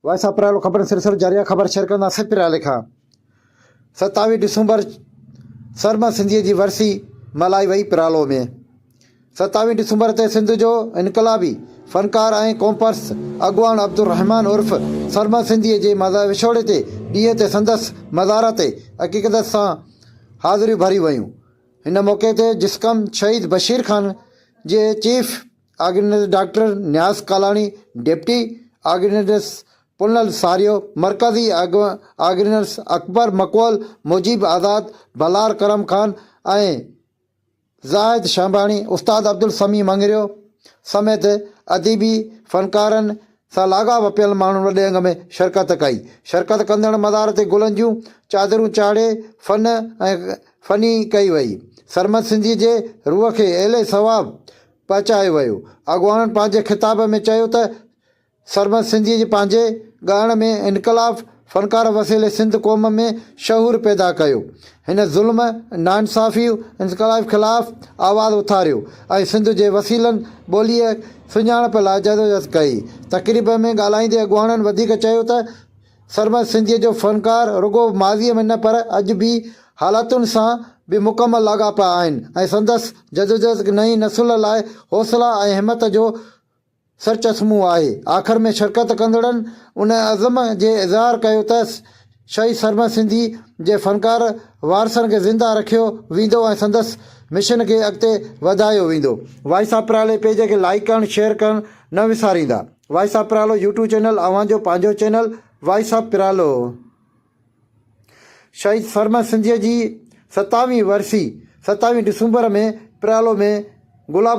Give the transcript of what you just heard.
Voice of Pryalo خبرن سلسلو جاري آهي خبر شيئر ڪنداسين پريالي کان ستاويهه ڊسمبر سرمد سنڌيء جي ورسي ملهائي وئي پريالو ۾ ستاويهه ڊسمبر تي سنڌ جو انقلابي فنڪار ۽ قومپرست اڳواڻ عبدالرحمان عرف سرمد سنڌيء جي وڇوڙي تي ڏينهن تي سندس مزار تي عقيقت سان حاضريون ڀريون ويون هن موقعي تي جسقم شهيد بشير خان جي chief organiser doctor Niaz Kalani, deputy organiser Punhal Sario, مرڪزي آرگنائيزر اڪبر مڪول، مجيب آزاد، بلار ڪرم خان ۽ زاهد شانباڻي، استاد عبدالسميع مڱريو سميت اديبي، فنڪارن سان لاڳاپيل ماڻهن وڏي انگ ۾ شرڪت ڪئي. شرڪت ڪندڙن مزار تي گلن جون چادرون چاڙهي فن ۽ فني ڪئي وئي. سرمد سنڌي جي روح کي اعلي ثواب پهچايو ويو. اڳواڻن پنهنجي خطاب ۾ چيو ته سرمد سنڌيء جي پنهنجي ڳائڻ ۾ انقلاب فنڪار وسيلي سنڌ قوم ۾ شعور پيدا ڪيو. هن ظلم، ناانصافي، انقلاب خلاف آواز اٿاريو ۽ سنڌ جي وسيلن، ٻوليء، سڃاڻپ لاء جدوجهد ڪئي. تقريب ۾ ڳالهائيندي اڳواڻن وڌيڪ چيو ته سرمد سنڌيء جو فنڪار رڳو ماضيء ۾ نه پر اڄ به حالتن سان به مڪمل لاڳاپا آهن ۽ سندس جدوجهد نئين نسل لاء حوصلا ۽ همت جو سرچشمو آهي. آخر ۾ شرڪت ڪندڙن ان عزم جي اظهار ڪيو ته شهيد سرمد سنڌي جي فنڪار وارثن کي زنده رکيو ويندو ۽ سندس مشن کي اڳتي وڌايو ويندو. وائس آف پرالي پيج کي لائيڪ ڪرڻ شيئر ڪرڻ نه وساريندا. وائس آف پرالو يوٽيوب چينل اوهان جو پنهنجو چينل وائس آف پرالو. شهيد سرمد سنڌيء جي ستاويهين ورسي ستاويهين ڊسمبر ۾ پرالو ۾ گلاب.